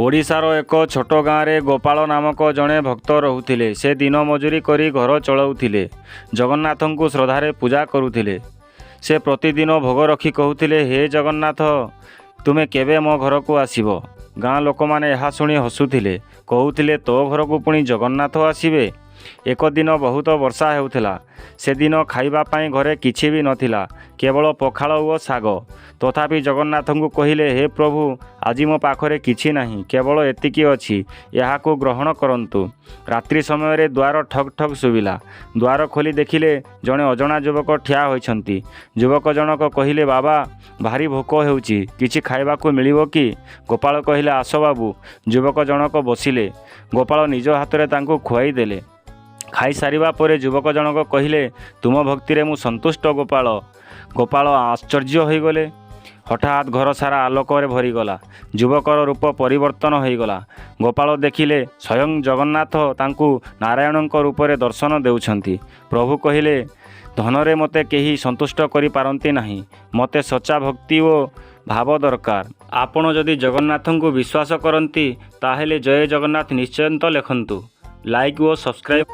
ଓଡ଼ିଶାର ଏକ ଛୋଟ ଗାଁରେ ଗୋପାଳ ନାମକ ଜଣେ ଭକ୍ତ ରହୁଥିଲେ। ସେ ଦିନ ମଜୁରି କରି ଘର ଚଳାଉଥିଲେ। ଜଗନ୍ନାଥଙ୍କୁ ଶ୍ରଦ୍ଧାରେ ପୂଜା କରୁଥିଲେ। ସେ ପ୍ରତିଦିନ ଭୋଗ ରଖି କହୁଥିଲେ, "ହେ ଜଗନ୍ନାଥ, ତୁମେ କେବେ ମୋ ଘରକୁ ଆସିବ?" ଗାଁ ଲୋକମାନେ ଏହା ଶୁଣି ହସୁଥିଲେ। କହୁଥିଲେ, "ତୋ ଘରକୁ ପୁଣି ଜଗନ୍ନାଥ ଆସିବେ?" ଏକ ଦିନ ବହୁତ ବର୍ଷା ହେଉଥିଲା। ସେଦିନ ଖାଇବା ପାଇଁ ଘରେ କିଛି ବି ନଥିଲା, କେବଳ ପଖାଳ ଓ ଶାଗ। ତଥାପି ଜଗନ୍ନାଥଙ୍କୁ କହିଲେ, "ହେ ପ୍ରଭୁ, ଆଜି ମୋ ପାଖରେ କିଛି ନାହିଁ, କେବଳ ଏତିକି ଅଛି, ଏହାକୁ ଗ୍ରହଣ କରନ୍ତୁ।" ରାତ୍ରି ସମୟରେ ଦ୍ୱାର ଠକ୍ ଠକ୍ ଶୁଭିଲା। ଦ୍ୱାର ଖୋଲି ଦେଖିଲେ ଜଣେ ଅଜଣା ଯୁବକ ଠିଆ ହୋଇଛନ୍ତି। ଯୁବକ ଜଣକ କହିଲେ, "ବାବା, ଭାରି ଭୋକ ହେଉଛି, କିଛି ଖାଇବାକୁ ମିଳିବ କି?" ଗୋପାଳ କହିଲେ, "ଆସ ବାବୁ।" ଯୁବକ ଜଣକ ବସିଲେ। ଗୋପାଳ ନିଜ ହାତରେ ତାଙ୍କୁ ଖୁଆଇ ଦେଲେ। ଖାଇସାରିବା ପରେ ଯୁବକ ଜଣକ କହିଲେ, "ତୁମ ଭକ୍ତିରେ ମୁଁ ସନ୍ତୁଷ୍ଟ, ଗୋପାଳ।" ଗୋପାଳ ଆଶ୍ଚର୍ଯ୍ୟ ହୋଇଗଲେ। ହଠାତ୍ ଘର ସାରା ଆଲୋକରେ ଭରିଗଲା। ଯୁବକର ରୂପ ପରିବର୍ତ୍ତନ ହୋଇଗଲା। ଗୋପାଳ ଦେଖିଲେ, ସ୍ୱୟଂ ଜଗନ୍ନାଥ ତାଙ୍କୁ ନାରାୟଣଙ୍କ ରୂପରେ ଦର୍ଶନ ଦେଉଛନ୍ତି। ପ୍ରଭୁ କହିଲେ, "ଧନରେ ମୋତେ କେହି ସନ୍ତୁଷ୍ଟ କରିପାରନ୍ତି ନାହିଁ। ମୋତେ ସଚ୍ଚା ଭକ୍ତି ଓ ଭାବ ଦରକାର।" ଆପଣ ଯଦି ଜଗନ୍ନାଥଙ୍କୁ ବିଶ୍ୱାସ କରନ୍ତି, ତାହେଲେ ଜୟ ଜଗନ୍ନାଥ ନିଶ୍ଚୟ ଲେଖନ୍ତୁ। ଲାଇକ୍ ଓ ସବସ୍କ୍ରାଇବ୍।